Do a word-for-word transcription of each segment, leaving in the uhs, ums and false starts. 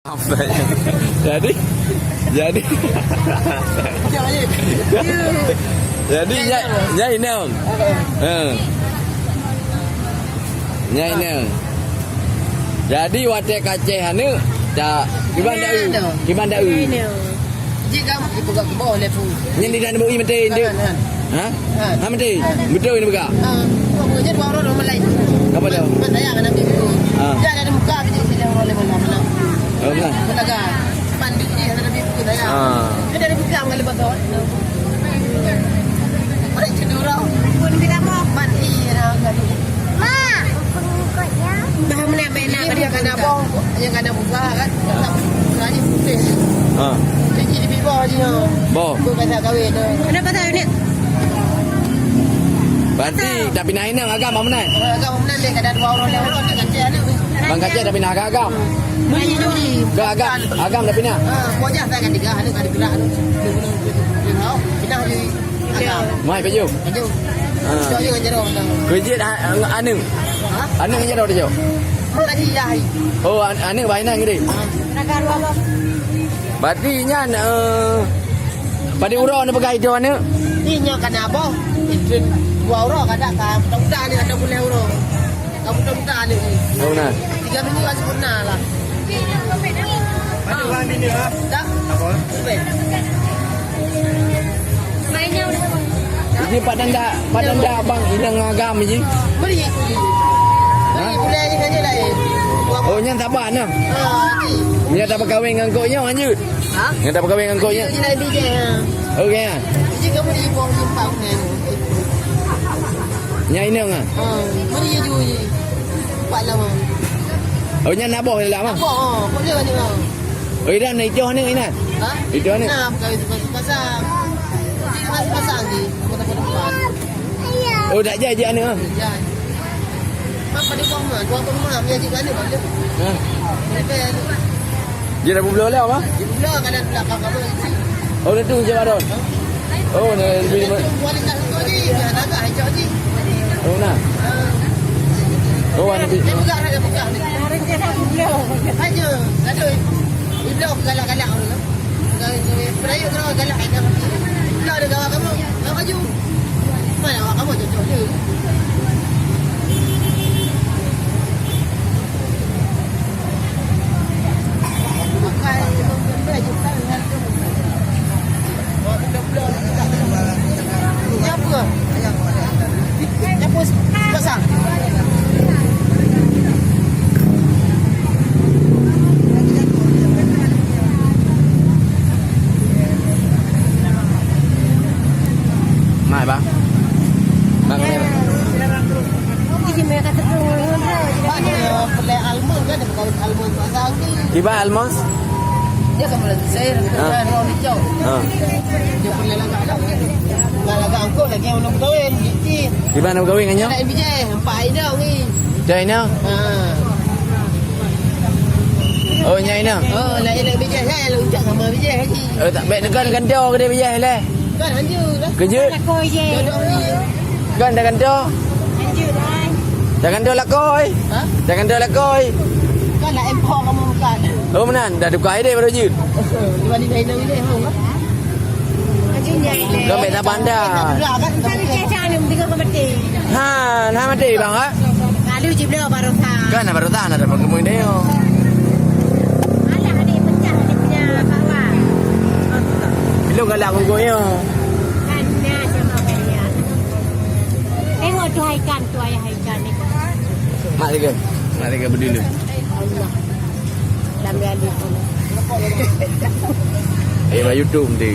Jadi, jadi, jadi, nyan, nyan inong. Ha. Nyan inong. Jadi, watèe ka céh aneuk, dak, kiban dak eu? Kiban dak eu? Jih ka, ipeugah keu boh lé pu. Nyan di dalam bui maté, Nduk. Ha, ha. Ha? Han. Ha, maté. Ha. Beutôi ni peugah? Ha. Kok beutôi dua orang, dua malai. Apa dia? Bukan saya, kan, Nabi. Ha. Dia ada muka, dia sini orang lima, lima, lima. Oh, bukan. Bukan, kan? Pan di sini, ada Nabi, bukan saya. Ha. Dia dari bukan, kalau betul. Orang cedera. Pun kita mau. Pan, iya, kan. Ma, pengikutnya. Dah mana bena dia kena boh, dia kena buka kan. Lagi putih. Ha. Jadi di bawah dia. Boh. Bukan tak kahwin tu. Kenapa tak ni? Berarti tapi nak inang agam mana? Agam mana dia kena dua orang, dua orang dia kacau aneuk. Bang kacau tapi nak agam. Beli dulu. Ke agam, agam tapi nak. Ha, wajah tak kan tiga, aneuk ada gerak tu. Dia mau, dia mau. Pindah di Mai pajoh. Pajoh. Ha. Cok je ngan jaroe. Keu jeuet a-, aneuk. Ha? Aneuk ngon jaroe tacok? Tadi dah. Oh, an-, aneuk bah inan gede. Ha. Berarti nyan, eh, padum uroe neupeugah idroe aneuk? Ni nyoe kana boh. Dua uroe kada ka. Mudah-mudahan ni ada bulan uroe. Kamu dah buka ni. Oh, nah. Tiga minggu kat sempurna lah. Ada orang ni, ha? Dah? Apa? Sampai. Jadi, padang dah, padang dah abang inang agam je? Beri aku je. Ha? Beri bulan ni saja lah, eh. Oh, nyan saban nah. Ha, ni. Nyan tak berkahwin dengan kok nyoe, lanjut. Ha? Nyan tak berkahwin dengan kok nyoe? Dia nak bijak, ha. Okey, ha. Jadi, kamu di bawah simpang ni. Nyan inong ah? Ha, mari je jui. Empat lama. Oh, nyan na boh dalam ah? Boh, ha. Kok dia ni, ha? Oh, Iran na itoh aneuk inan? Ha? Itoh aneuk? Nah, bukan itu pasang. Itu pasang ni. Kota-kota depan. Oh, tak jadi aneuk ah? Jadi. Mak pada buah mah, dua buah mah, dia jadi aneuk, aneuk. Ha. Dia Dia dah beubloe lé, apa? Beubloe, kadang belakang kamu. Oh, dah tu je, Baron. Oh, dah lebih lima. Kualitas tu ni, dia agak hijau ni. Oh, nah. Ah. Oh, ada di- Dia pegang, dia pegang ni. Hanya, aduh. Dia bloe galak-galak orang tu. Kalau dia galak, dia bloe dia gawa kamu. Gawa baju. Mana awak kamu cocok je. Mai, bang. Bang, ni. Kiban almond? Dia sama lagi saya, kita orang hijau. Ha. Dia pernah lagak, lagak angkut lagi orang berkahwin, gitu. Kiban nak berkahwin dengan nyoe? Nak bijai, empat hari dah ni. Cak Ina? Ha. Oh, nyak Ina? Oh, nak, nak bijai, saya nak ucap sama bijai lagi. Oh, tak baik, kan kantô ke dia bijai leh? Kan, lanjut lah. Keu jeuet? Lakôi je. Jodoh ni. Kan dah kantô? Lanjut, ai. Dah kantô lakôi? Ha? Dah kantô lakôi? Kan nak impor kamu bukan? Oh, meunan. Dah tukar idéh baru jeuet. Dibanding dah inang idéh, ha? Lanjut, nyai. Kau baik tak pandai. Dah, kan? Kalau cek sana, mendingan kau mati. Ha, nah mati, bang, ha? Lalu je beliau baru sah. Kan, baru sah, ada pengemudi dia. Alah, adik pecah dia punya bawah. Belum galak bungkuknya. Kan, nah, sama kaya. Tengok tu Haikan, tu ayah Haikan ni. Mak tiga. Mak tiga berdua. Allah. Lam dia ada. Eh, bak YouTube nanti.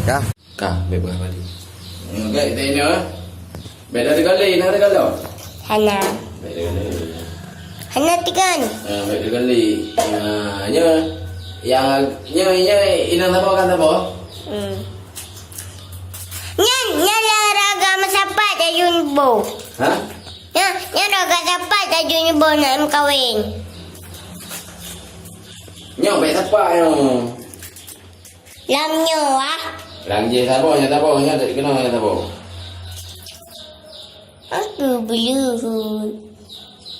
Dah. Ka, bèk beuhah bali. Hmm, bèk, bèk inoe. Bèk dah teugali, na teugali? Hana. Bèk teugali. Hana teugali. Ah, bèk teugali. Ah, nyoe, nyang, nyoe, nyoe inong saboh kan saboh? Hmm. Nyan, nyan lah raga meusapat tajun boh. Ha? Nyan, nyan raga sapat tajun boh nak meukawen. Nyoe bèk sapat nyoe. Lam nyoe, ah. Lam jih saboh, nyan saboh, nyan tak keunoe nyan saboh. Aku beuleuheut.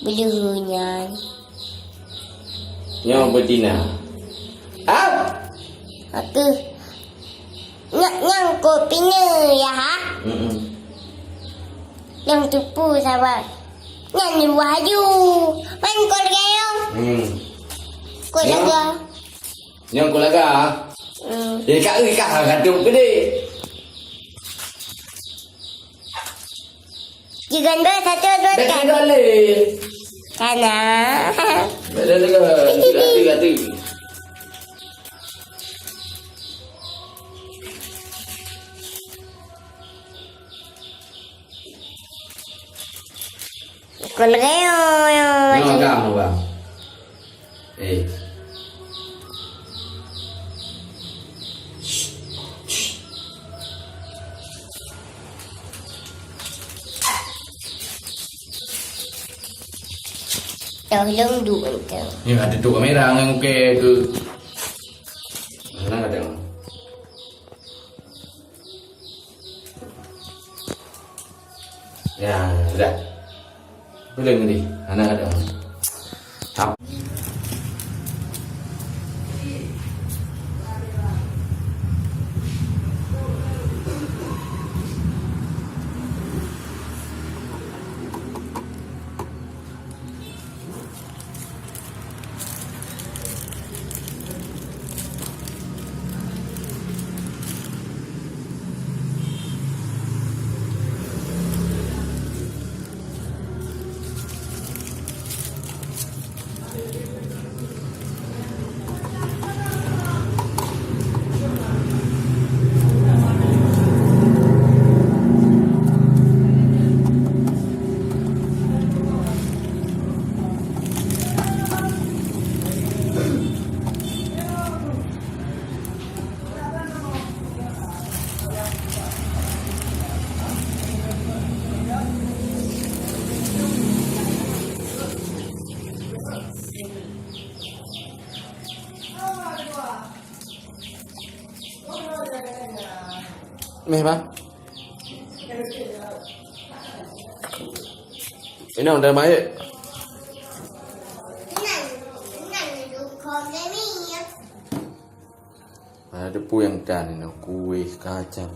Beuleuheut nyan. Nyoe beudina. Ah? Aku. Nyak nyang ko pine ya ha? Mm-mm. Nyang tupu sabar. Nyang luwah aju. Man ko lagèe nyoe. Hmm. Ko lagèe. Nyang ko lagèe. Hmm. Eh, ka, eh, ka, ka tu gede. Tiga dua, satu, dua, tiga. Dah tiga kali. Sana. Dah, dah, dah, dah. Tiga, tiga, tiga. Kon reo, yo, yo. Nyoe agam, Bang. Eh. Tolong duek tu. Ni ada tu kamera ngan muka tu. Mana ada? Ya, dah. Boleh ni. Anak ada. Tap. Meh, Bang. Inong, dah maet. Ada pun yang kan, inong, kueh kacang.